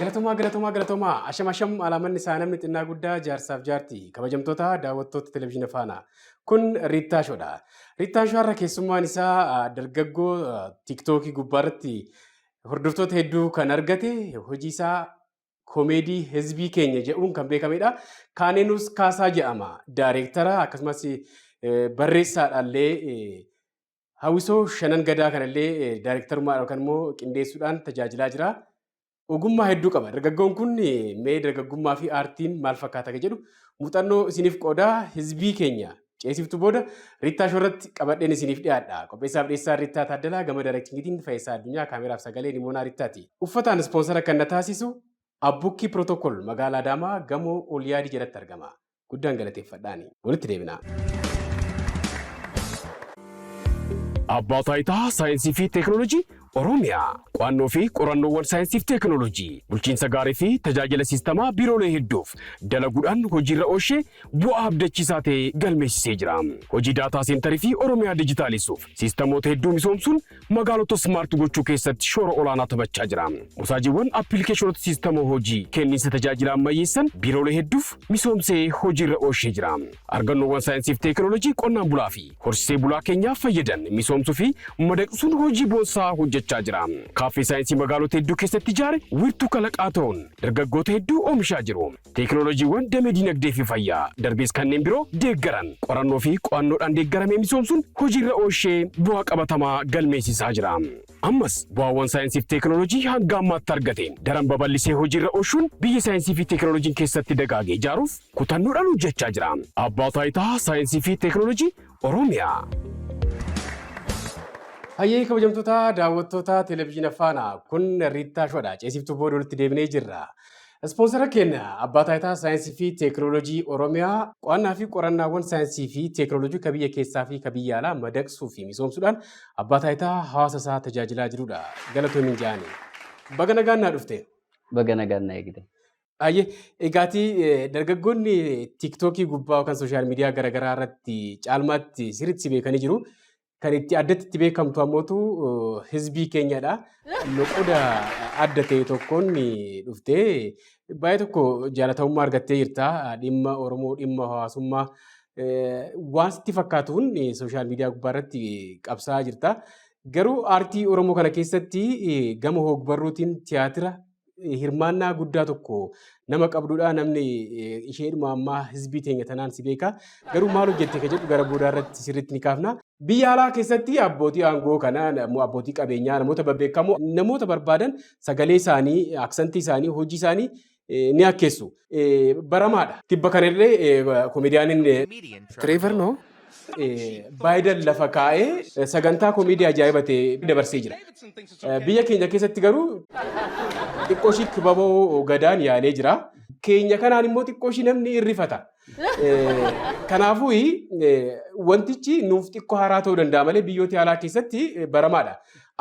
Galatoomaa galatoomaa galatoomaa asham asham alaamanni isaa namni xinnaa guddaa jaarsaaf jaarti kabajamtoota daawwattoota televizyiina faana kun Riittaa Shoodha. Riittaa Shoo har'a keessummaan isaa dargaggoo tiiktookii gubbaarratti hordoftoota hedduu kan argate hojii isaa koomeedii hizbii keenya jedhuun kan beekamedha. Kaaneenus Kaasaa jedhama. Daayireektara akkasumas barreessaadhaallee hawwisoo shanan gadaa kanallee daayireektarummaa yookaan immoo qindeessuudhaan tajaajilaa jira. Ogummaa hedduu qaba. Dargaggoon kun mee dargaggummaa fi aartiin maal fakkaata kan jedhu muuxannoo isiniif qoodaa hizbii keenya ceesiftu booda Riittaa Shoo irratti qabadheen isiniif dhiyaadha. Qopheessaaf dhiyeessaa Riittaa Taaddalaa gama daayireektingiitiin Fayisaa Addunyaa kaameraaf sagalee Nimoonaa Riittaati. Uffataan ispoonsara kan na taasisu Abbukkii Pirootokool magaalaa Adaamaa gamoo Olyaadii jalatti argama. Guddaan galateeffadhaani. Walitti deebinaa. Abbaa Taayitaa Saayinsii fi Teekinooloojii Oromiyaa qo'annoo fi qorannoowwan saayinsii fi teekinooloojii bulchiinsa gaarii fi tajaajila siistamaa biiroolee hedduuf dalaguudhaan hojiirra oolchee bu'aa abdachiisaa ta'e galmeessisee jira. Hojii daataa seentarii fi Oromiyaa dijitaalessuuf siistamoota hedduu misoomsuun magaalota smart gochuu keessatti shoora olaanaa taphachaa jira. Mosaajiiwwan appilikeeshinoota siistama hojii kenniinsa tajaajila ammayyeessan biiroolee hedduuf misoomsee hojiirra oolchee jira. Argannoowwan saayinsii fi teekinooloojii qonnaan bulaa fi horsiisee bulaa keenyaaf fayyadan misoomsuu fi madaqsuun hojii boonsaa hojjechaa jira. Kaaffee saayinsii magaalota hedduu keessatti ijaare wiirtuu kalaqaa ta'uun dargaggoota hedduu oomishaa jiru. Teekinooloojiiwwan damee dinagdee fi fayyaa darbees kanneen biroo deeggaran qorannoo fi qo'annoodhaan deeggaramee misoomsuun hojiirra oolchee bu'aa qabatamaa galmeessisaa jira. Ammas bu'aawwan saayinsii fi teekinooloojii hanga ammaatti argateen daran babal'isee hojiirra oolchuun biyya saayinsii fi teekinooloojiin keessatti dagaage ijaaruuf kutannoodhaan hojjechaa jira. Abbaa Taayitaa Saayinsii fi Teekinooloojii Oromiyaa. Hayyee kabajamtoota daawwattoota televezyiina Faanaa kun Riittaa Shoodha. Ceesiftuu booda walitti deebinee jirra. Ispoonsara keenya Abbaa Taayitaa Saayinsii fi Teekinooloojii Oromiyaa qo'annaa fi qorannaawwan saayinsii fi teekinooloojii ka biyya keessaa fi ka biyya alaa madaqsuu fi misoomsuudhaan abbaa taayitaa hawaasa isaa tajaajilaa jirudha. Galatoomi ja'ani. Baga nagaan naa dhufte. Baga nagaan na eegde. Baay'ee egaatii dargaggoonni tiiktookii gubbaa yookaan sooshaal miidiyaa garaagaraa irratti caalmaatti sirriitti si beekanii jiru. Kan itti addatti itti beekamtu ammootu hizbii keenyadha. Loqoda adda ta'e tokkoon dhuftee baay'ee tokko jaalatamummaa argattee jirta. Dhimma Oromoo, dhimma hawaasummaa waan sitti fakkaatuun sooshaal miidiyaa gubbaa irratti qabsaa'aa jirta. Garuu aartii Oromoo kana keessatti gama hogbarruutiin tiyaatira hirmaannaa guddaa tokko nama qabdudha. Namni isheedhuma ammaa hizbii teenya tanaan si beeka. Garuu maal hojjette ka jedhu gara boodaa irratti sirriitti ni kaafna. Biyya alaa keessatti abbootii aangoo kana abbootii qabeenyaa namoota babbeekamoo namoota barbaadan sagalee isaanii, aksantii isaanii, hojii isaanii ni akkeessu. Baramaadha. Tibba kanallee komeediyaaniin Tireevar noo Baayiden lafa kaa'ee sagantaa komeedii ajaa'iba ta'e dabarsee jira. Biyya keenya keessatti garuu xiqqoo ishii kibaboo gadaan yaalee jira. Keenya kanaan immoo xiqqoo ishii namni irrifata. Kanaafuu wantichi nuuf xiqqoo haaraa ta'uu danda'a malee biyyoota alaa keessatti baramaadha.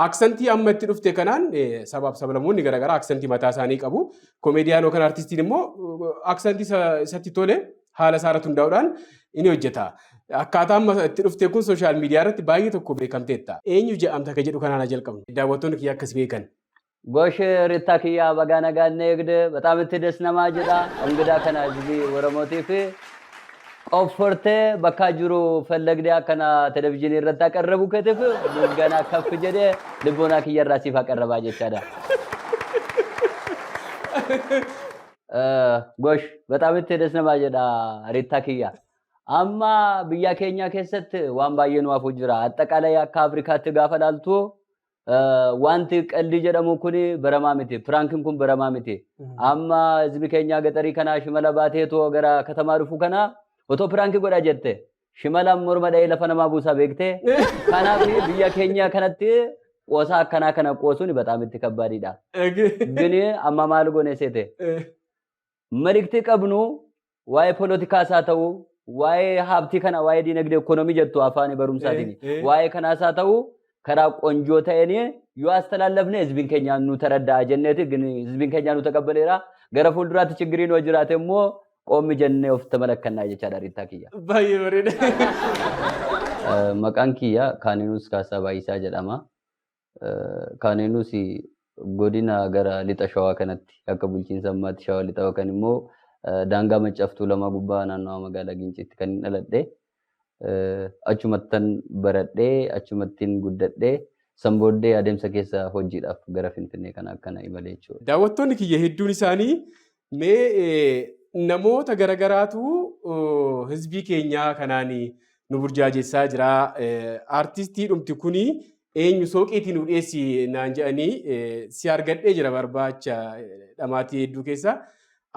Aksantii amma itti dhufte kanaan sabaaf sablammoonni garaagaraa aksantii mataa isaanii qabu. Komeediyaan yookaan artistiin immoo aksantii isatti tole haala isaa irratti hundaa'uudhaan inni hojjeta. Akkaataa amma itti dhufte kun sooshaal miidiyaa irratti baay'ee tokko beekamteetta. Eenyu jedhamta ka jedhu kanaan haa jalqabnu. Daawwattoonni kiyya akkas beekan. Gosh Ritta kiyya bagaa nagaan na eegde በጣም itti des namaa jedha እንግዳ kana hizbii Oromootiif qoffortee bakka jiru fallagdee akkana televizyiinii irratti aqarrabu keetiif misganaa kaff jedhee libboonaa kiyya irraa siif aqarrabaa jechaadha. Gosh በጣም itti des namaa jedha Ritta kiyya. Amma biyya keenya keessatti waan baay'ee nu hafu jira. Axxaqaalay akka Afrikaatti gaafa laaltu wanti qalbii jedhamu kun baramaa miti. Piraankiin kun baramaa miti. Amma hizbi keenya gaxarii kanaa shimala baateetoo gara katamaa dhufu kana otoo piraankii godhaa jette shimalaan morma dha'ee lafa namaa buusaa beektee. Kanaaf biyya keenya kanatti qoosaa akkanaa kana qoosuun በጣም itti kabbaadidha. Gini amma maal goone seete? Malikti qabnu waa'ee poolotikaas haa ta'u, waa'ee haabtii kana, waa'ee diinagdee ikoonoomii jettu afaan barumsaatiin, waa'ee kanaas haa ta'u karaa ቆንጆ ta'een yoo አስተላለፍne ህዝብን keenya nu ተረዳ jenneeti ህዝብን keenya nu ተቀበleera. Gara fuulduraatti chigiriin yoo jiraate immoo qoommi jennee of tamalakkannaa jechaadha Riittaa kiyya. Baay'ee bareeda. Maqaan kiyya Kaaninus Kaasaa Baayisaa jedhama. Kaaninus Godina gara lixa Shawaa kanatti akka bulchiinsa ammaatti Shawaa lixa yookaan immoo daangaa Maccaaf Tuulamaa gubbaa naannawaa magaalaa Ginciitti kan hin dhaladhe. Achumattan baradhee achumattiin guddadhee san booddee adeemsa keessa hojiidhaaf gara Finfinnee kana akkana imale jechuudha. Daawwattoonni kiyya hedduun isaanii mee namoota garagaraatu hizbii keenyaa kanaan nu burjaajessaa jira. Aartistii dhumti kuni eenyu sooqiitii nu dhiyeessi naan jedhanii si argadhee jira barbaacha dhamaatii hedduu keessa.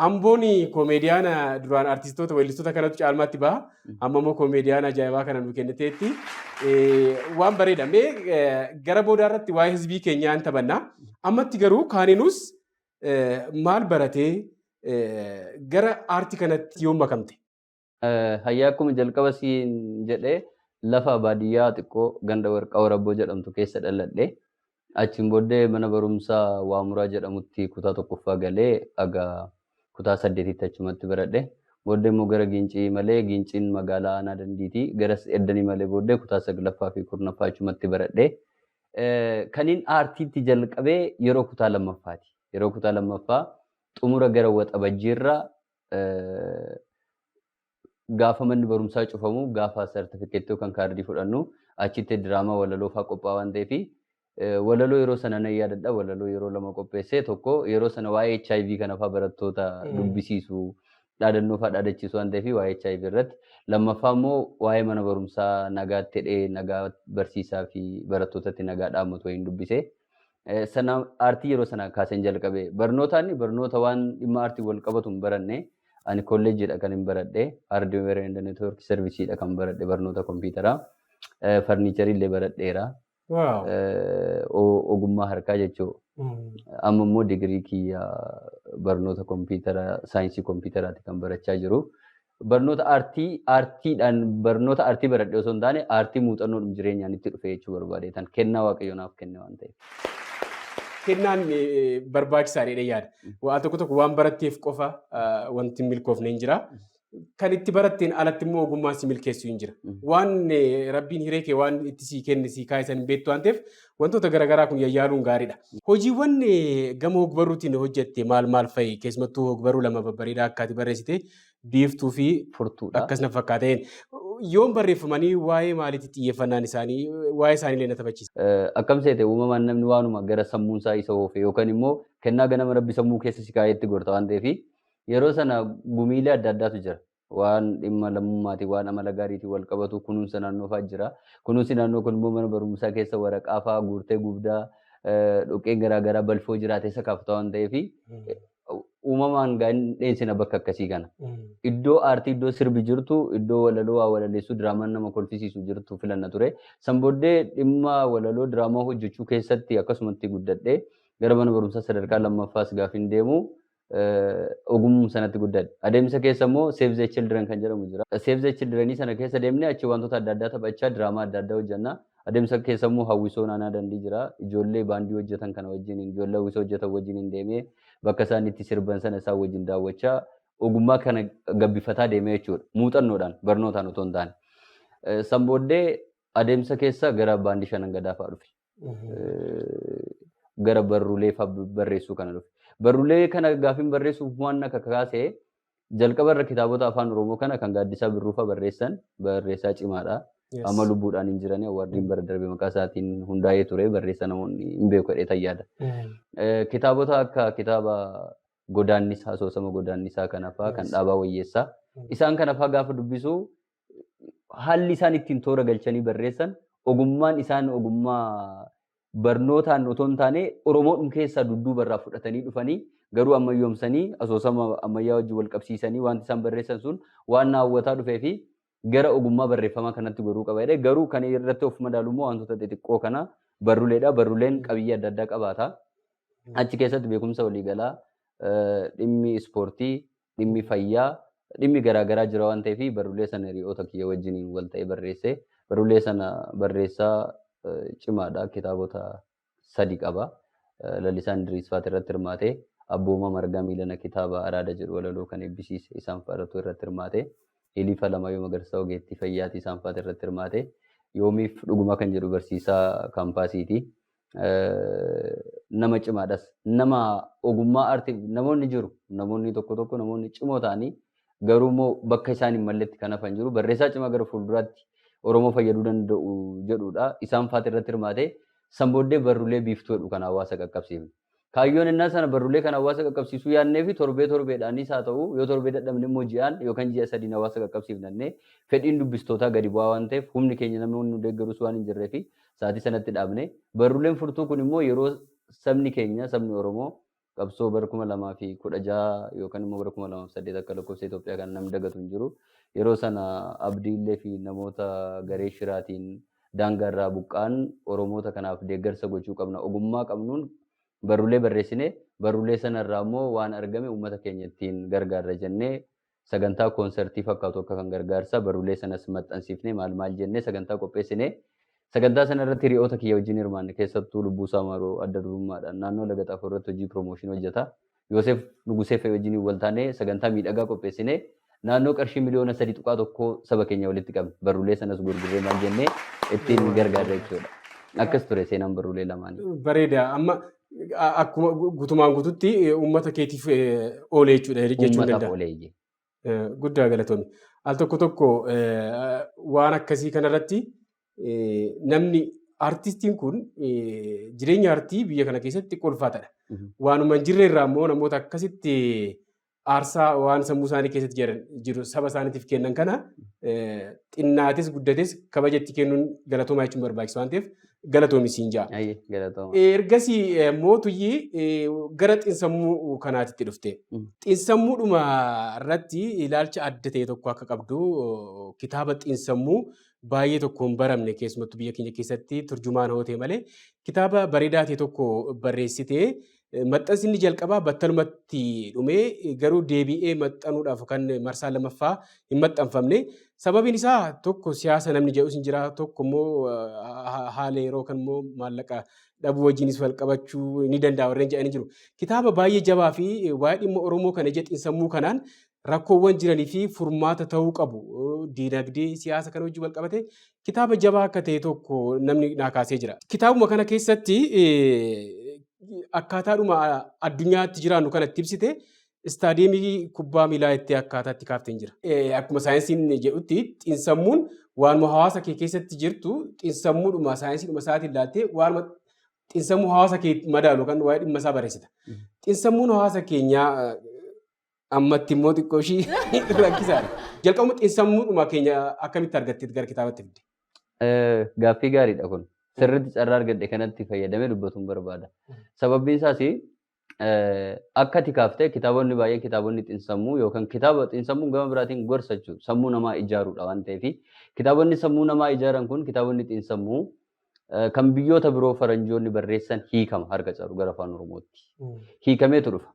Amboon koomeediyaana duraan artistoota weellistoota kanatu caalmaatti baha. Amma immoo koomeediyaana ajaa'ibaa kana nu kenniteetti. Waan bareeda. Mee gara boodaa irratti waa'ee hizbii keenyaa hin taphanna. Ammatti garuu kaaninus maal baratee gara aartii kanatti yoom makamte? Hayyaa, akkuma jalqaba siin jedhee lafa baadiyyaa xiqqoo ganda Warqaa Warabboo jedhamtu keessa dhaladhe. Achiin booddee mana barumsaa Waamuraa jedhamutti kutaa tokkoffaa galee aga kutaa saddeetitti achumatti baradhe. Booddee immoo gara Gincii malee, Ginciin magaalaa aanaa Dandiiti. Garas eddanii malee booddee kutaa saglaffaa fi 10ffaa achumatti baradhe. Kaniin aartiitti jalqabee yeroo kutaa lammaffaati. Yeroo kutaa lammaffaa xumura gara Waxabajjiirra gaafa manni barumsaa cufamu, gaafa sartifikeettii yookaan kaardii fudhannu, achitti diraamaa walaloo fa'aa qophaa'aa waan ta'eef, walaloo yeroo sana nan yaadadha. Walaloo yeroo lama qopheessee, tokko yeroo sana waa'ee HIV kana fa'aa barattoota dubbisiisu, dhaadannoo fa'aa dhaadachiisu waan ta'eef waa'ee HIV irratti. Lammaffaa immoo waa'ee mana barumsaa nagaatti hidhee nagaa barsiisaa fi barattootatti nagaa dhaammatu wayiin dubbise. Sana aartii yeroo sana kaaseen jalqabe. Barnootaan barnoota waan dhimma aartii wal qabatu hin baranne. Ani kolleejjiidha kan hin baradhe. Hardware and Network Serviceedha kan baradhe, barnoota kompiitaraa. Farniicharii illee baradheera. Ogummaa harkaa jechuudha. Amma immoo digirii kiyya barnoota kompiitaraa, saayinsii kompiitaraati kan barachaa jiru. Barnoota aartii, aartiidhaan barnoota aartii baradhe osoo hin taane, aartii muuxannoodhum jireenyaan itti dhufe jechuu barbaadeetan, kennaa Waaqayyo naaf kenne waan ta'eef. Kennaan barbaachisaadha jedhee yaada. Waan tokko tokko waan baratteef qofa wanti milkoofne hin jira. Kan itti baratteen alatti immoo ogummaan si milkeessu hin jira. Waan Rabbiin hiree kee waan itti sii kenne sii kaa'isan hin beektu waan ta'eef, wantoota garaagaraa kun yayyaaluun gaariidha. Hojiiwwan gama ogbarruutiin hojjette maal maal fa'i? Keessumattuu ogbarruu lama babbareedaa akka ati barreessite, Biiftuu fi Furtuudha. Akkas na fakkaateen. Yoom barreeffamanii, waa'ee maaliitti xiyyeeffannaan isaanii, waa'ee isaanii illee na taphachiisa? Akkam seete, uumamaan namni waanuma gara sammuun isaa isa oofe yookaan immoo kennaa ganama Rabbi sammuu keessa si kaa'eetti gorta waan ta'eef, yeroo sana gumiilee adda addaatu jira. Waan dhimma lammummaatiin, waan amala gaariitiin wal qabatu, kunuunsa naannoo fa'aa jira. Kunuunsi naannoo kun immoo mana barumsaa keessa waraqaa fa'aa guurtee gubdaa, dhoqqeen garaagaraa balfoo jiraate isa kaafta waan ta'eef, uumamaan dheensina bakka akkasii kana. Iddoo aartii, iddoo sirbi jirtu, iddoo walaloo waa walaleessuu, diraamaan nama kolfisiisu jirtu filanna ture. San booddee dhimma walaloo diraamaa hojjechuu keessatti akkasumatti guddadhee gara mana barumsaa sadarkaa lammaffaas gaafin deemu ogummaa sanatti guddadhe. Adeemsa keessa immoo Save the Children kan jedhamu jira. Save the Children sana keessa deemnee achi wantoota adda addaa taphachaa diraamaa adda addaa hojjenna. Adeemsa keessa immoo hawwisoo naannaa Dandii jira. Ijoollee baandii hojjetan kana wajjin, ijoollee hawwisoo hojjetan wajjin deemee bakka isaan itti sirban sana isaan wajjin daawwachaa ogummaa kana gabbifataa deemee jechuudha. Muuxannoodhaan, barnootaan otoo hin taane. San booddee adeemsa keessa gara baandii Shanan Gadaa fa'aa dhufe. Gara barruulee fa'aa barreessuu kana dhufe. Barruulee kana gaafin barreessuuf waan akka kaasee, jalqaba irra kitaabota afaan Oromoo kana kan Gaaddisaa Birruu fa'aa barreessan, barreessaa cimaadha. Amma lubbuudhaan hin jirani, awwaardiin bara darbe maqaa isaatiin hundaa'ee ture, barreessa namoonni hin beeku jedhee yaada. Kitaabota akka kitaaba Godaannisaa, asoosama Godaannisaa kana fa'aa kan Dhaabaa Wayyeessaa. Isaan kana fa'aa gaafa dubbisu, haalli isaan ittiin toora galchanii barreessan, ogummaan isaan ogummaa barnootaan otoo hin taane Oromoodhum keessaa dudduuba irraa fudhatanii dhufanii, garuu ammayyoomsanii asoosama ammayyaa wajjin wal qabsiisanii wanti isaan barreessan sun waan na hawwataa dhufee fi gara ogummaa barreeffamaa kanatti goruu qaba jedhee, garuu kan irratti of madaalu immoo wantoota xixiqqoo kana barruuleedha. Barruuleen qabiyyee adda addaa qabaata. Achi keessatti beekumsa waliigalaa, dhimmi ispoortii, dhimmi fayyaa, dhimmi garaagaraa jira waan ta'eef, barruulee sana hiriyoota kiyya wajjiniin wal ta'ee barreesse. Barruulee sana barreessaa cimaadha. Kitaabota sadi qaba. Lalisaan Idriis faati irratti hirmaate. Abboomaa Margaa Miilana kitaaba Araada jedhu walaloo kan eebbisiise isaan fa'aatu irratti hirmaate. Hilifa Lamayyoo Magarsaa ogeettii fayyaati, isaan fa'aatu irratti hirmaate. Yoomiif Dhuguma kan jedhu barsiisaa kaampaasiiti. Nama cimaadhas. Nama ogummaa aartii namoonni jiru. Namoonni tokko tokko namoonni cimoo ta'anii garuu immoo bakka isaan hin malletti kan hafan jiru. Barreessaa cimaa gara fuulduraatti Oromoo fayyaduu danda'u jedhudha. Isaan faati irratti hirmaatee san booddee barruulee Biiftuu jedhu kan hawaasa qaqqabsiifne. Kaayyoon innaa sana barruulee kan hawaasa qaqqabsiisuu yaadnee fi torbee torbeedhaanis haa ta'u, yoo torbee dadhabne immoo ji'aan yookaan ji'a sadiin hawaasa qaqqabsiifnannee, fedhiin dubbistootaa gadi bu'aa waan ta'eef, humni keenya namoonni nu deeggarus waan hin jirree fi sa'aatii sanatti dhaabne. Barruuleen furtuu kun immoo yeroo sabni keenya, sabni Oromoo, qabsoo bara 2016 yookaan immoo bara 2008 akka lakkoofsa Itoophiyaa kan namni dagatu hin jiru. Yeroo sana Abdiillee fi namoota garee shiraatiin daangaa irraa buqqa'an Oromoota kanaaf deeggarsa gochuu qabna. Ogummaa qabnuun barruulee barreessine, barruulee sanarraa immoo waan argame uummata keenya ittiin gargaarra jennee, sagantaa koonsertii fakkaatu akka kan gargaarsa barruulee sanas maxxansiifnee, maal maal jennee sagantaa qopheessine. Sagantaa sana irratti hiriyoota kiyya wajjin hirmaanne, keessattuu Lubbuusaa Maroo adda durummaadhaan naannoo Laga Xaafoo irratti hojii piroomooshinii hojjeta. Yoosef Nugusee fa'i wajjin wal taanee sagantaa miidhagaa qopheessine, naannoo qarshii miliyoona 3.1 saba keenya walitti qabne. Barruulee sanas gurgurree, maal jennee ittiin gargaarre jechuudha. Akkas ture seenaan barruulee lamaanii. Bareeda. Amma akkuma guutumaan guututti uummata keetiif oole jechuudha jechuun Uummataaf danda'a. oolee. Guddaa galatoomi. Al tokko tokko waan akkasii kanarratti namni artistiin kun jireenya artii biyya kana keessatti xiqqoo ulfaataadha. Waanuma hin jirre irraa immoo namoota akkasitti aarsaa waan sammuu isaanii keessatti jiru saba isaaniitiif kennan kana xinnaatis guddates kabaja itti kennuun galatoomaa jechuun barbaachisa waan ta'eef, galatoomi siin ja'a. Ayyee, galatooma. Ergasii mootuyyii gara xiinsammuu kanaatitti dhufte. Xiinsammuudhuma irratti ilaalcha adda ta'e tokko akka qabdu, kitaaba xiinsammuu baay'ee tokko hin baramne, keessumattuu biyya keenya keessatti turjumaan hoo ta'e malee, kitaaba bareedaa ta'e tokko barreessitee, maxxansi inni jalqabaa battalumatti dhumee, garuu deebi'ee maxxanuudhaaf kan marsaa lammaffaa hin maxxanfamne. Sababiin isaa tokko siyaasa namni jedhus hin jira, tokko immoo haala yeroo kan immoo maallaqa dhabuu wajjinis wal qabachuu ni danda'a warreen jedhanii jiru. Kitaaba baay'ee jabaa fi waa'ee dhimma Oromoo kana ija xiinsammuu kanaan rakkoowwan jiranii fi furmaata ta'uu qabu, diinagdee, siyaasa kana wajjin wal qabate kitaaba jabaa akka ta'e tokko namni naa kaasee jira. Kitaabuma kana keessatti akkaataadhuma addunyaatti jiraannu kanatti ibsite, istaadiyeemii kubbaa miilaa itti akkaataa itti kaaftee jira. Akkuma saayinsiin jedhutti, xiinsammuun waanuma hawaasa kee keessatti jirtu xiinsammuudhuma saayinsiidhuma isaatiin ilaaltee waanuma xiinsammuu hawaasa kee madaalu kan waa'ee dhimma isaa barreessita. Xiinsammuun hawaasa keenyaa ammatti immoo xiqqoo ishii rakkisaadha. Jalqabuma xiinsammuudhuma keenya akkamitti argatteet gara kitaabatti fidde? Gaaffii gaariidha kun. Sirriitti carraa argadhe kanatti fayyadamee dubbatuun barbaada. Sababbiin isaas, akka ati kaaftee, kitaabonni baay'ee, kitaabonni xiinsammuu yookaan kitaaba xiinsammuun gama biraatiin gorsa jechuudha. Sammuu namaa ijaaruudha waan ta'eef, kitaabonni sammuu namaa ijaaran kun, kitaabonni xiinsammuu kan biyyoota biroo faranjoonni barreessan hiikama harka caalu gara afaan Oromootti. Hiikameetu dhufa.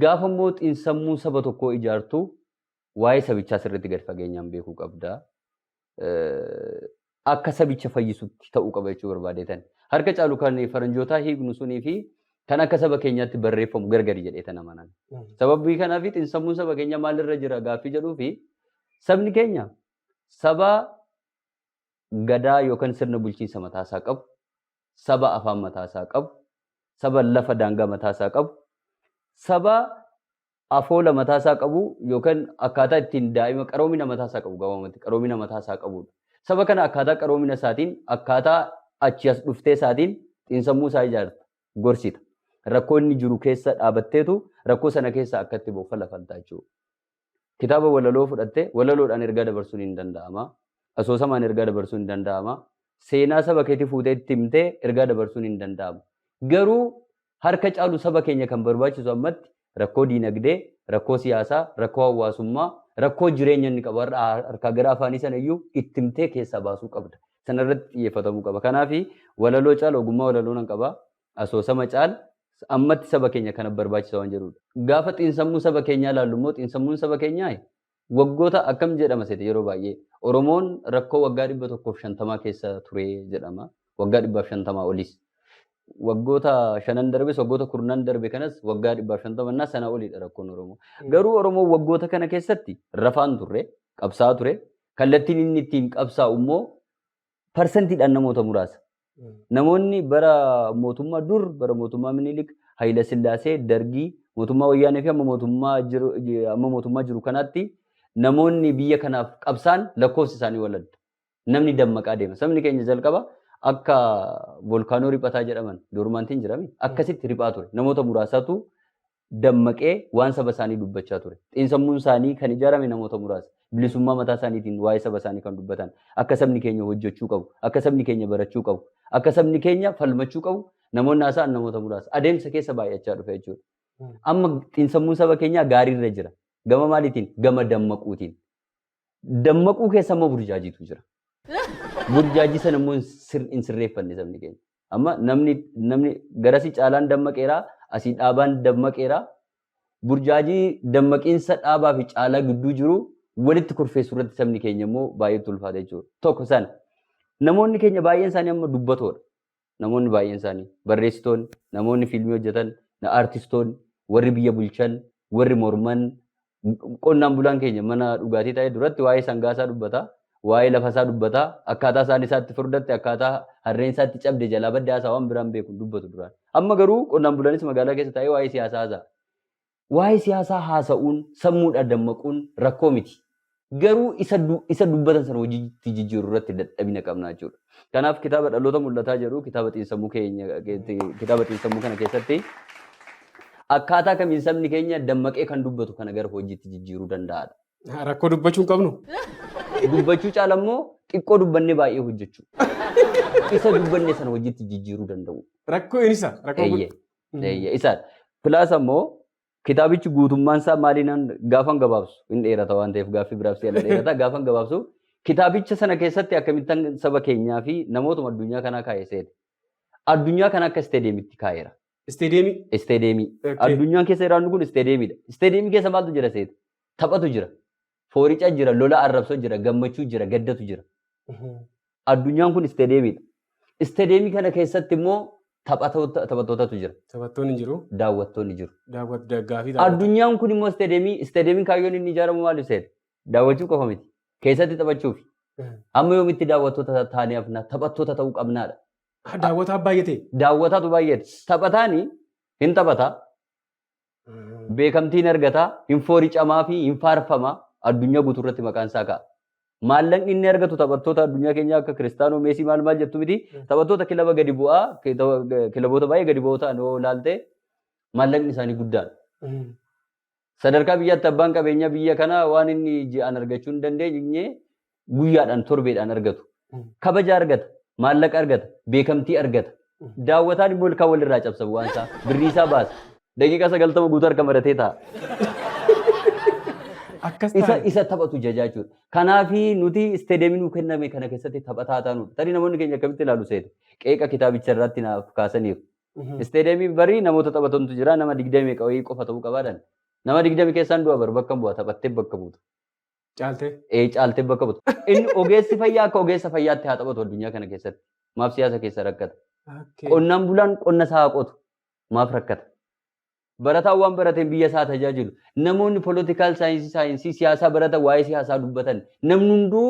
Gaafa immoo xiinsammuu saba tokkoo ijaartu, waa'ee sabichaa sirriitti gadi fageenyaan beekuu qabda. Akka sabicha fayyisutti ta'uu qaba jechuu barbaadeetan. Harka caalu kan faranjootaa hiiknu sunii fi kan akka saba keenyaatti barreeffamu gargari jedheetan amanan. Sababii kanaaf, xiinsammuun saba keenyaa maalirra jira gaaffii jedhuu fi, sabni keenya saba gadaa yookaan sirna bulchiinsa mataasaa qabu, saba afaan mataasaa qabu, saba lafa daangaa mataasaa qabu, saba afoola mataasaa qabu yookaan akkaataa ittiin daa'ima qaroomina mataasaa qabu, gabaabumatti qaroomina mataasaa qabudha. Saba kana akkaataa qaroomina isaatiin, akkaataa achi as dhuftee isaatiin xiinsammuu isaa ijaarta, gorsita. Rakkoo inni jiru keessa dhaabatteetu rakkoo sana keessa akka itti ba'u falafalta jechuudha. Kitaaba walaloo fudhattee walaloodhaan ergaa dabarsuun hin danda'ama. Asoosamaan ergaa dabarsuun hin danda'ama. Seenaa saba keetii fuutee itti himtee ergaa dabarsuun hin danda'ama. Garuu harka caalu saba keenya kan barbaachisu ammatti rakkoo diinagdee, rakkoo siyaasaa, rakkoo hawaasummaa, rakkoo jireenya inni qabu har'a harkaa gara afaanii sana iyyuu itti himtee keessaa baasuu qabda. Sana irratti xiyyeeffatamuu qaba. Kanaaf walaloo caala, ogummaa walaloo nan qaba. Asoosama caala ammatti saba keenya kana barbaachisa waan jedhudha. Gaafa xiinsammuu saba keenyaa ilaallu immoo, xiinsammuun saba keenyaa waggoota akkam jedhama seete, yeroo baay'ee Oromoon rakkoo waggaa 150 keessa ture jedhama. Waggaa 150 olis. Waggoota shanan darbes, waggoota kurnan darbe kanas, waggaa 150 sana oliidha rakkoon Oromoo. Garuu Oromoon waggoota kana keessatti rafaan turre, qabsaa'aa ture. Kallattiin inni ittiin qabsaa'u immoo parsantiidhaan namoota muraasa. Namoonni bara mootummaa dur, bara mootummaa Minilik, Hayila Sillaasee, Dargii, mootummaa Wayyaanee fi amma mootummaa jiru kanaatti namoonni biyya kanaaf qabsaan lakkoofsi isaanii waladda. Namni dammaqaa deema. Sabni keenya jalqaba akka volkaanoo riphataa jedhaman dormantiin jirami akkasitti riphaa ture. Namoota muraasatu dammaqee waan saba isaanii dubbachaa ture. Xiinsammuun isaanii kan ijaarame namoota muraasa. Bilisummaa mataa isaaniitiin waa'ee saba isaanii kan dubbatan. Akka sabni keenya hojjechuu qabu, akka sabni keenya barachuu qabu, akka sabni keenya falmachuu qabu namoonni haasa'an namoota muraasa. Adeemsa keessa baay'achaa dhufe jechuudha. Amma xiinsammuun saba keenyaa gaariirra jira. Gama maaliitiin? Gama dammaquutiin. Dammaquu keessa immoo burjaajiitu jira. Burjaajii sana immoo hin sirreeffanne sabni keenya. Amma namni garasii caalaan dammaqeeraa, asii dhaabaan dammaqeeraa. Burjaajii dammaqiinsa dhaabaa fi caalaa gidduu jiru walitti kurfeessuu irratti sabni keenya immoo baay'ee ulfaata jechuudha. Tokko sana. Namoonni keenya baay'een isaanii amma dubbatoodha. Namoonni baay'een isaanii barreessitoonni, namoonni fiilmii hojjetan, aartistoonni, warri biyya bulchan, warri morman, qonnaan bulaan keenya mana dhugaatii ta'e duratti waa'ee sangaasaa dubbata, waa'ee lafasaa dubbata, akkaataa isaan isaatti furdatte, akkaataa harreen isaatti cabde jalaa badde haasaa, waan biraan beeku dubbatu duraan. Amma garuu qonnaan bulaanis magaalaa keessa taa'ee waa'ee siyaasaa haasa'a. Waa'ee siyaasaa haasa'uun, sammuudhaan dammaquun rakkoo miti. Garuu isa dubbatan sana hojiitti jijjiiruu irratti dadhabina qabna jechuudha. Kanaaf kitaaba Dhaloota Mul'ataa jedhu, kitaaba xiinsammuu keenya, kitaaba xiinsammuu kana keessatti akkaataa kamiin sabni keenya dammaqee kan dubbatu kana gara hojiitti jijjiiruu danda'aadha. Rakkoo dubbachuu hin qabnu. Dubbachuu caala immoo xiqqoo dubbannee baay'ee hojjechuu. Isa dubbanne sana hojiitti jijjiiruu danda'u. Rakkoo isa. Rakkoo Eeyyee. Eeyyee isa. Plus ammoo kitaabichi guutummaan isaa maaliin gaafan gabaabsu, hin dheerata waan ta'eef, gaaffii biraaf si'a dheerata, gaafan gabaabsu kitaabicha sana keessatti akkamittan saba keenyaa fi namootuma addunyaa kanaa kaa'e seete. Addunyaa kana akka isteediyeemitti kaa'eera. Isteediyeemii. Isteediyeemii. Addunyaan keessa jiraannu kun isteediyeemiidha. Isteediyeemii keessa maaltu jira seete? Taphatu jira. Foorica jira, lola arrabsoo jira, gammachuu jira, gaddatu jira. Addunyaan kun isteediyeemiidha. Isteediyeemii kana keessatti immoo taphattootatu jira. Taphattoonni jiru. Daawwattoonni jiru. Daawwat gaafii. Addunyaan kun immoo isteediyeemii, isteediyeemiin kaayyoon inni ijaaramu maal seete? Daawwachuu qofa miti. Keessatti taphachuufi. Amma yoomitti daawwattoota taanee hafna? Taphattoota ta'uu qabnaadha. Daawwataa baay'ate. Daawwataatu baay'ate. Taphataani hin taphata. Beekamtiin argata. Hin fooricamaa fi hin faarfama. Addunyaa guutuu irratti maqaan isaa ka'a. Maallaqni inni argatu taphattoota addunyaa keenyaa akka Kiristaanoo, Meesii maal maal jettu miti. Taphattoota kilaba gadi bu'aa, kilaboota baay'ee gadi bu'oo ta'an yoo ilaalte maallaqni isaanii guddaadha. Sadarkaa biyyaatti abbaan qabeenyaa biyya kanaa waan inni ji'aan argachuu hin dandeenye guyyaadhaan, torbeedhaan argatu. Kabaja argata, maallaqa argata, beekamtii argata. Daawwataan immoo ilkaan walirraa cabsa, bu'aan isaa. Birrii isaa baasa. Daqiiqaa 90 guutuu harka maratee taa'a. Akkas Isa taane. isa taphatu jajaa jechuudha. Kanaafi nuti isteediyeemii nuu kenname kana keessatti taphataa taanudha. Tarii namoonni keenya akkamitti ilaalu seete? Qeeqa kitaabicha irratti naaf kaasaniiru. Isteediyeemii barii namoota taphatantu jira, nama 20 wayii qofa ta'uu qabaadan. Nama 20 keessaan du'a bar bakka bu'a, taphattee bakka buuta. Caaltee. Ee, caaltee bakka buuta. Inni ogeessi fayyaa akka ogeessa fayyaatti haa taphatu addunyaa kana keessatti. Maaf siyaasa keessa rakkata? Qonnaan bulaan qonna isaa haa qotu. Maaf rakkata? Barataan waan barateen biyya isaa tajaajilu. Namoonni political science, saayinsii siyaasaa baratan waa'ee siyaasaa dubbatan. Namni hunduu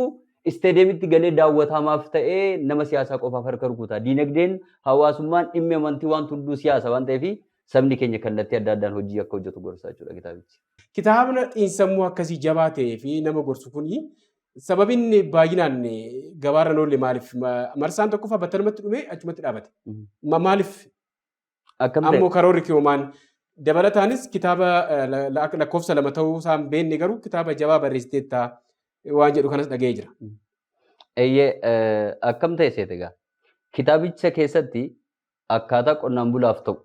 isteediyeemitti galee daawwataa maaf ta'ee nama siyaasaa qofaaf harka rukuta? Diinagdeen, hawaasummaan, dhimmi amantii waan hunduu siyaasa waan ta'eef sabni keenya kallattii adda addaan hojii akka hojjetu gorsaa jechuudha kitaabichi. Kitaabni xiinsammuu akkasii jabaa ta'ee fi nama gorsu kuni sababni baay'inaan gabaarra hin oolle maaliif? Marsaan tokkoffaa battalumatti dhumee achumatti dhaabate. Maaliif? Akkam ta'e? Ammoo karoorri kiyoomaan dabalataanis kitaaba lakkoofsa 2 ta'uu isaan beekne, garuu kitaaba jabaa barreessiteetta waan jedhu kanas dhaga'ee jira. Eeyyee, akkam ta'e seete egaa. Kitaabicha keessatti akkaataa qonnaan bulaaf ta'u,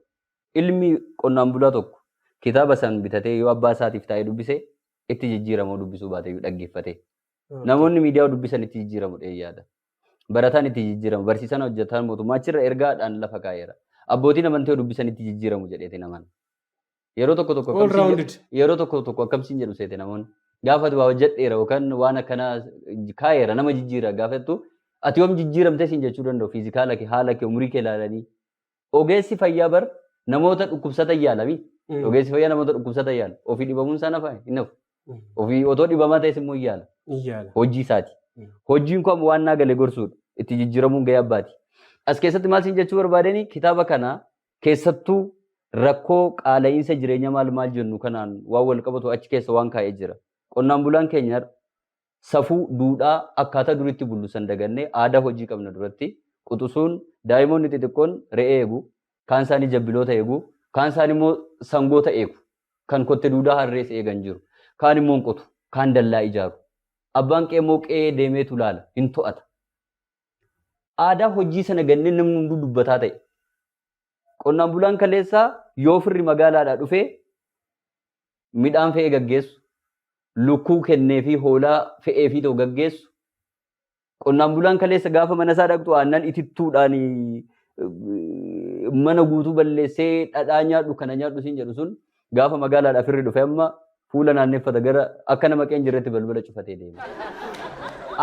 ilmi qonnaan bulaa tokko kitaaba san bitatee yoo abbaa isaatiif taa'ee dubbise itti jijjiiramoo, dubbisuu baate iyyuu dhaggeeffate. Namoonni miidiyaa dubbisan itti jijjiiramu yaada. Barataan itti jijjiiramu, barsiisaan, hojjetaan mootummaa achirra ergaadhaan lafa kaa'eera. Abbootiin amantii yoo dubbisan itti jijjiiramu jedheeti naman. Yeroo tokko tokko All akkamsiin rounded. Yeroo tokko tokko akkamsiin jedhu seete namoonni. Gaafa waa hojjedheera yookaan waan akkanaa kaa'eera, nama jijjiira gaafa jettu, ati yoom jijjiiramtee siin jechuu danda'u, physical kee, haala kee, umurii kee ilaalanii. Ogeessi fayyaa bar namoota dhukkubsatan yaalami. Ogeessi fayyaa namoota dhukkubsatan yaala. Ofii dhibamuun isaa nafa hin hafu. Ofii otoo dhibamaa ta'es immoo hin yaala. Hin yaala. Hojii isaati. Hojiin kun waan naa galee gorsuudha. Itti jijjiiramuun gahee abbaati. As keessatti maal siin jechuu barbaadeni, kitaaba kana keessattuu rakkoo qaala'iinsa jireenya maal maal jennu kanaan waan wal qabatu achi keessa waan kaa'ee jira. Qonnaan bulaan keenya safuu, duudhaa akkaataa duritti bullu san dagannee aadaa hojii qabna. Duratti quxisuun daa'imoonni xixiqqoon re'ee eegu, kaan isaanii jabbiloota eegu, kaan isaanii immoo sangoota eegu, kan kotte duudaa harrees eegan jiru, kaan immoo hin qotu, kaan dallaa ijaaru. Abbaan qe'ee immoo qe'ee deemeetu laala, hin to'ata. Aadaa hojii sana gannee namni hunduu dubbataa ta'e. Qonnaan bulaan kaleessaa yoo firri magaalaadhaa dhufee midhaan fe'ee gaggeessu, lukkuu kennee fi hoolaa fe'ee fi ta'u gaggeessu. Qonnaan bulaan kaleessa gaafa mana isaa dhaqxu aannan itittuudhaan mana guutuu balleessee dhadhaa nyaadhu, kana nyaadhu siin jedhu sun, gaafa magaalaadhaa firri dhufe amma fuula naanneffata, gara akka nama qeen jirretti balbala cufatee deema.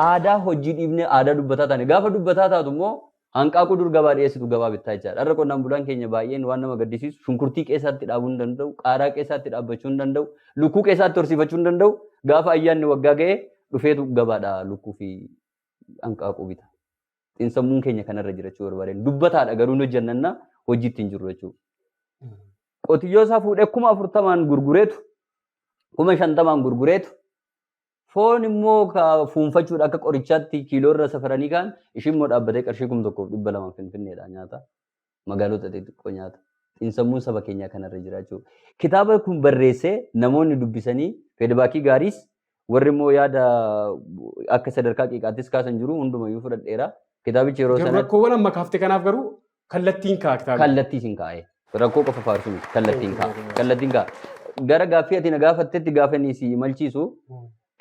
Aadaa hojii dhiibnee aadaa dubbataa taane. Gaafa dubbataa taatu immoo hanqaaquu dur gabaa dhiyeessitu gabaa bittaa jechaadha. Har'a qonnaan bulaan keenya baay'een waan nama gaddisiisu, shunkurtii qeessaatti dhaabuu hin danda'u, qaaraa qeessaatti dhaabbachuu hin danda'u, lukkuu qeessaatti horsiifachuu hin danda'u. Gaafa ayyaanni waggaa ga'e dhufeetu gabaadhaa lukkuu fi hanqaaquu bita. Xiinsammuun keenya kanarra jira jechuu barbaadeen. Dubbataadha garuu hin hojjannanna, hojiitti hin jiru jechuudha. Qotiyyoo isaa fuudhee 40,000 gurgureetu, 50,000 gurgureetu, foon immoo fuunfachuudha akka qorichaatti kiiloo irra safaranii kaan ishiin immoo dhaabbatee qarshii 1,200 Finfinneedha nyaata. Magaalota xixiqqoo nyaata. Xiinsammuun saba keenyaa kanarra jira jechuudha. Kitaaba kun barreessee namoonni dubbisanii feedback gaariis, warri immoo yaada akka sadarkaa qiiqaattis kaasan jiru, hundumayyuu fudhadheera. Kitaabichi yeroo Garuu sanatti rakkoowwan amma kaafte kanaaf garuu kallattiin kaa'a kitaabni. Kallattii sin kaa'e. Rakkoo qofa faarsu miti. Kallattiin kaa'a. Kallattiin kaa'a. Gara gaaffii ati na gaafattetti gaafa inni si imalchiisu,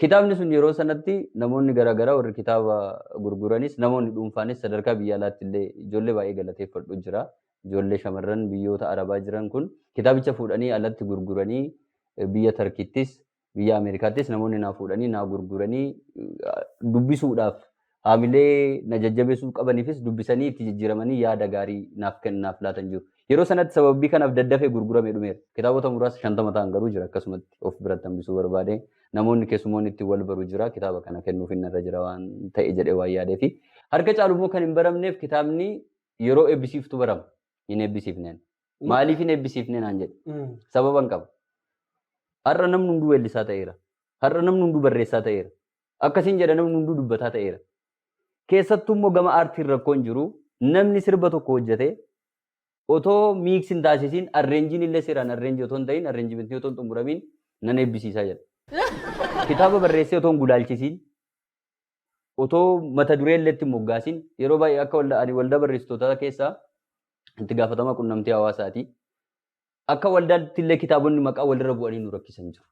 kitaabni sun yeroo sanatti namoonni garaagaraa, warri kitaaba gurguranis, namoonni dhuunfaanis, sadarkaa biyya alaatti illee ijoollee baay'ee galateeffadhu jira. Ijoollee shamarran biyyoota Arabaa jiran kun kitaabicha fuudhanii alatti gurguranii, biyya Tarkiittis biyya Ameerikaattis namoonni naa fuudhanii naa gurguranii, dubbisuudhaaf haamilee na jajjabeessuu qabaniifis dubbisanii itti jijjiiramanii yaada gaarii naaf kennaaf laatan jiru. Yeroo sanatti sababii kanaaf daddafee gurguramee dhumeera. Kitaabota muraasa 50 ta'an garuu jira, akkasumatti of biratti hambisuu barbaade. Namoonni keessumoonni itti wal baru jira. Kitaaba kana kennuuf inni irra jira waan ta'e jedhee waan yaadee fi harka caalu immoo kan hin baramneef, kitaabni yeroo eebbisiiftu barama. Hin eebbisiifneen. Maaliif hin eebbisiifne naan jedhe. Sababa hin qabu. Har'a namni hunduu weellisaa ta'eera. Har'a namni hunduu barreessaa ta'eera. Akkasiin jedha, namni hunduu dubbataa ta'eera. Keessattuu immoo gama aartiin rakkoon jiru, namni sirba tokko hojjetee otoo mix hin taasisiin, arrange illee seeraan arrange otoo hin ta'in, arrangement otoo hin xumuramiin nan eebbisiisaa jedha. Kitaaba barreessee otoo hin gulaalchisiin, otoo mata duree illee itti hin moggaasin, yeroo baay'ee akka waldaa, ani waldaa barreessitootaa keessaa itti gaafatama qunnamtii hawaasaati. Akka waldaatti illee kitaabonni maqaa walirra bu'anii nu rakkisan jiru.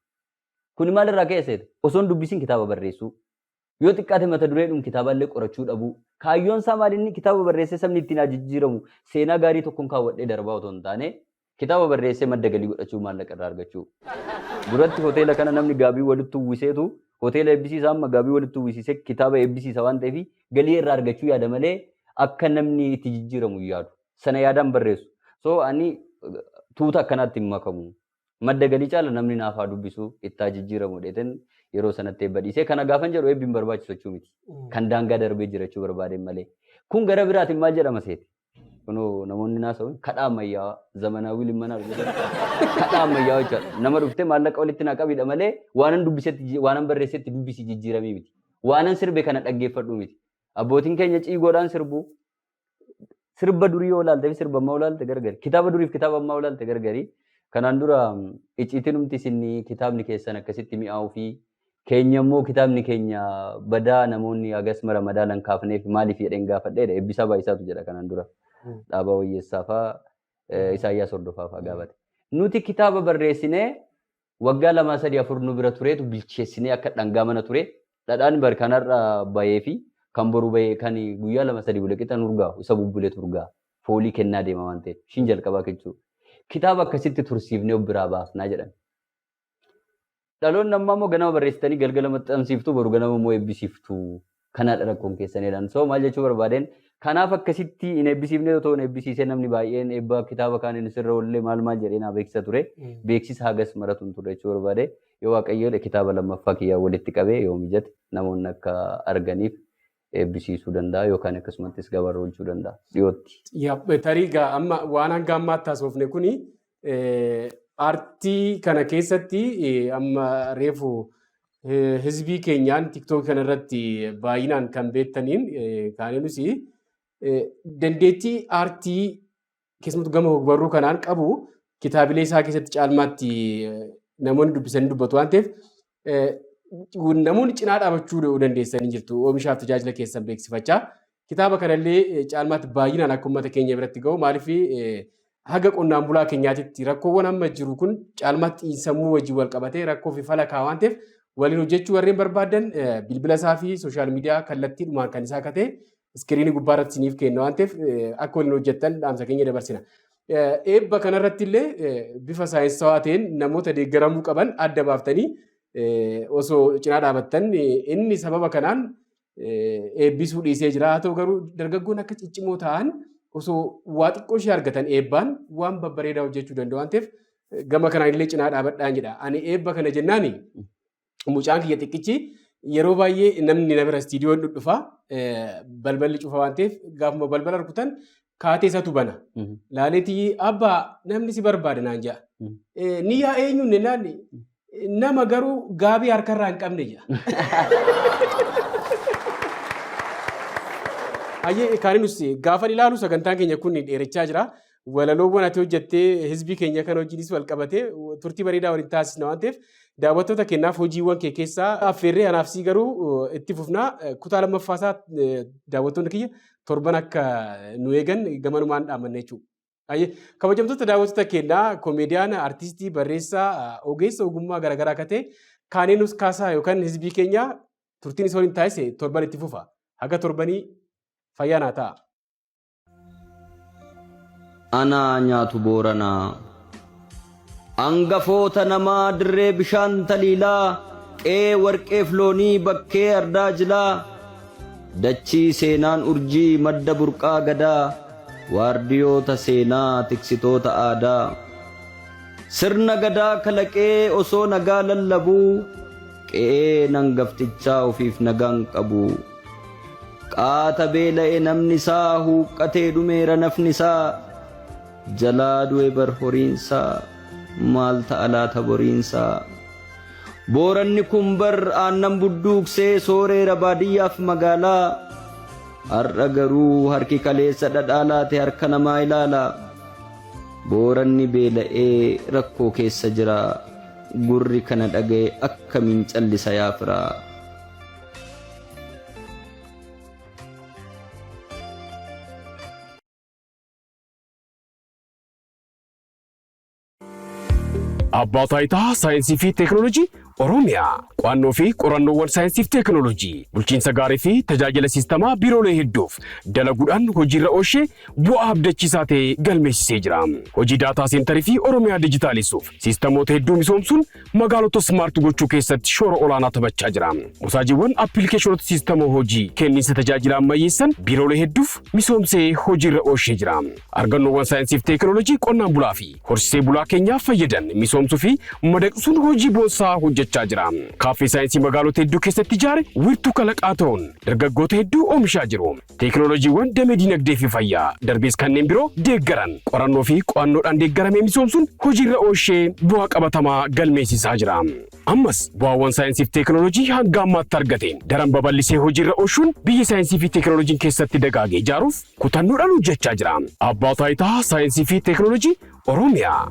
Kuni maalirraa ka'e seeta? Osoo hin dubbisiin kitaaba barreessuu. Yoo xiqqaate mata dureedhum kitaaba illee qorachuu dhabuu. Kaayyoon isaa maal inni kitaaba barreessee sabni ittiin haa jijjiiramu, seenaa gaarii tokkoon kaawwadhee darbaa otoo hin taane, kitaaba barreessee madda galii godhachuu, maallaqa irraa argachuu. Duratti hoteela kana namni gaabii walitti uwwiseetu hoteela eebbisiisa, amma gaabii walitti uwwisiisee kitaaba eebbisiisa waan ta'eef galii irraa argachuu yaada malee akka namni itti jijjiiramu hin yaadu. Sana yaadaan barreessu. So ani tuuta akkanaatti hin makamu. Madda galii caala namni naaf haa dubbisu, itti haa jijjiiramu dheeten yeroo sanatti eebba dhiisee. Kana gaafan jedhu eebbi hin barbaachisu jechuu miti. Kan daangaa darbee jirachuu barbaadeen malee. Kun gara biraatiin maal jedhama seeti? Kunoo namoonni naasa'uun kadhaa ammayyaawaa, zamanaawii limmanaa jedhamu. Kadhaa ammayyaawaa jechuudha. Nama dhuftee maallaqa walitti naa qabidha malee waanan dubbisetti, waanan barreessetti dubbisi jijjiiramii miti. Waanan sirbe kana dhaggeeffadhu miti. Abbootiin keenya ciigoodhaan sirbu. Sirba durii yoo ilaalte fi sirba ammaa yoo ilaalte gargari. Kitaaba duriif kitaaba ammaa yoo ilaalte gargari. Kanaan dura icciitiin isin kitaabni keessan akkasitti mi'aawuu fi keenya immoo kitaabni keenya badaa namoonni hagas mara madaalan kaafneef maaliif jedheen gaafadheedha. Eebbisaa Baay'isaatu jedha kanaan dura. Dhaabaa Wayyeessaa fa'aa, Isaayyaas Hordofaa fa'aa gaafate. Nuti kitaaba barreessinee waggaa 2, 3, 4 nu bira tureetu bilcheessinee akka dhangaa mana ture. Dhadhaan bar kanarra bahee fi kan boru bahee kan guyyaa 2, 3 bule qixa urgaa'u, isa bubbuletu urgaa'a. Foolii kennaa deema waan ta'eef. Ishiin jalqabaa jechuudha. Kitaaba akkasitti tursiifnee of biraa baasnaa jedhan. Dhaloonni ammaa immoo ganama barreessitanii galgala maxxansiiftu, boru ganama immoo eebbisiiftu. Kanaadha rakkoon keessan jedhan. So maal jechuu barbaadeen, kanaaf akkasitti hin eebbisiifne. Otoo hin eebbisiisee namni baay'een eebba kitaaba kaan inni sirra oollee maal maal jedhee naa beeksisa ture. Beeksisa hagas maratu hin turre jechuu barbaade. Yoo Waaqayyo kitaaba lammaffaa kiyyaa walitti qabee yoo mijate namoonni akka arganiif Eebbisiisuu danda'a yookaan akkasumattis gabaarra oolchuu danda'a dhiyootti. Tarii egaa amma waan hanga ammaatti haasofne kuni aartii kana keessatti amma reefu hizbii keenyaan TikTok kana irratti baay'inaan kan beektaniin kaaneenus dandeettii aartii keessumattuu gama ogbarruu kanaan qabu kitaabilee isaa keessatti caalmaatti namoonni dubbisanii dubbatu waan ta'eef, namoonni cinaa dhaabachuu dandeessanii jirtu oomishaaf tajaajila keessan beeksifachaa. Kitaaba kanallee caalmaatti baay'inaan akka uummata keenya biratti gahu, maaliif haga qonnaan bulaa keenyaatitti rakkoowwan amma jiru kun caalmaatti xiinsammuu wajjin wal qabatee rakkoo fi fala waan ta'eef, waliin hojjechuu warreen barbaadan bilbila isaa fi social media kallattiidhumaan kan isaa akka ta'e screenii gubbaa irratti isiniif kenna waan ta'eef, akka waliin hojjettan dhaamsa keenya dabarsina. Eebba kanarratti illee bifa saayinsawaa ta'een namoota deeggaramuu qaban adda baaftanii osoo cinaa dhaabattan, inni sababa kanaan eebbisuu dhiisee jira. Haa ta'u garuu dargaggoon akka ciccimoo ta'an osoo waa xiqqoo ishee argatan eebbaan waan babbareedaa hojjechuu danda'u waan ta'eef, gama kanaan illee cinaa dhaabadhaan jedha. Ani eebba kana jennaani mucaan kiyya xiqqichi yeroo baay'ee namni na bira istiidiyoon dhudhufa, balballi cufa waan ta'eef, gaafuma balbala rukutan kaatee isatu bana. Laaleetii, "Abbaa, namni si barbaada," naan jedha. Ni yaa eenyuun naan, "Nama garuu gaabii harkarraa hin qabne," jedha. Hayyee, kaaninus gaafa ilaalu sagantaan keenya kun dheerachaa jira. Walaloowwan ati hojjettee hizbii keenya kan hojiinis wal qabatee turtii bareedaa waliin taasisna waan ta'eef, daawwattoota keenyaaf hojiiwwan kee keessaa affeerree anaaf sii garuu itti fufnaa. Kutaa lammaffaasaa daawwattoonni kiyya torban akka nu eegan gamanumaan dhaammanna jechuudha. Hayyee, kabajamtoota daawwattoota keenyaa, koomeediyaana, artistii, barreessaa, ogeessa ogummaa garaagaraa akka ta'e Kaaneenus Kaasaa yookaan hizbii keenya turtiin isa waliin taasise torban itti fufa. Haga torbanii fayyaa naa ta'a. Anaa nyaatu Booranaa. Angafoota namaa dirree bishaan taliilaa, qe'ee warqeef loonii, bakkee ardaa jilaa, dachii seenaan urjii, madda burqaa gadaa, waardiyoota seenaa, tiksitoota aadaa. Sirna gadaa kalaqee osoo nagaa lallabuu, qe'ee nangaftichaa ofiif nagaan qabu. Qaata beela'e namni isaa, huuqqatee dhumeera nafni isaa, jalaa du'e bar horiinsaa, maal ta'a laata boriinsaa? Booranni kun bar aannan budduuqsee sooreera baadiyyaaf magaalaa. Har'a garuu harki kaleessa dhadhaa laate harka namaa ilaala. Booranni beela'ee rakkoo keessa jira. Gurri kana dhaga'e akkamiin callisa yaa firaa? Abbaa Taayitaa Saayinsii fi Teekinooloojii Oromiyaa qo'annoo fi qorannoowwan saayinsii fi teekinooloojii bulchiinsa gaarii fi tajaajila siistamaa biiroolee hedduuf dalaguudhaan hojiirra oolchee bu'aa abdachiisaa ta'e galmeessisee jira. Hojii data centerii fi Oromiyaa dijitaalessuuf siistamoota hedduu misoomsuun magaalota smart gochuu keessatti shoora olaanaa taphachaa jira. Mosaajiiwwan appilikeeshinoota siistama hojii kenniinsa tajaajila ammayyeessan biiroolee hedduuf misoomsee hojiirra oolchee jira. Argannoowwan saayinsii fi teekinooloojii qonnaan bulaa fi horsiisee bulaa keenyaaf fayyadan misoomsuu fi madaqsuun hojii boonsaa hojjechaa jira. Kaaffee saayinsii magaalota hedduu keessatti ijaare wiirtuu kalaqaa ta'uun dargaggoota hedduu oomishaa jiru. Teekinooloojiiwwan damee dinagdee fi fayyaa darbees kanneen biroo deeggaran qorannoo fi qo'annoodhaan deeggaramee misoomsuun hojiirra oolchee bu'aa qabatamaa galmeessisaa jira. Ammas bu'aawwan saayinsii fi teekinooloojii hanga ammaatti argateen daran babal'isee hojiirra oolchuun biyya saayinsii fi teekinooloojiin keessatti dagaagee ijaaruuf kutannoodhaan hojjechaa jira. Abbaa Taayitaa Saayinsii fi Teekinooloojii Oromiyaa.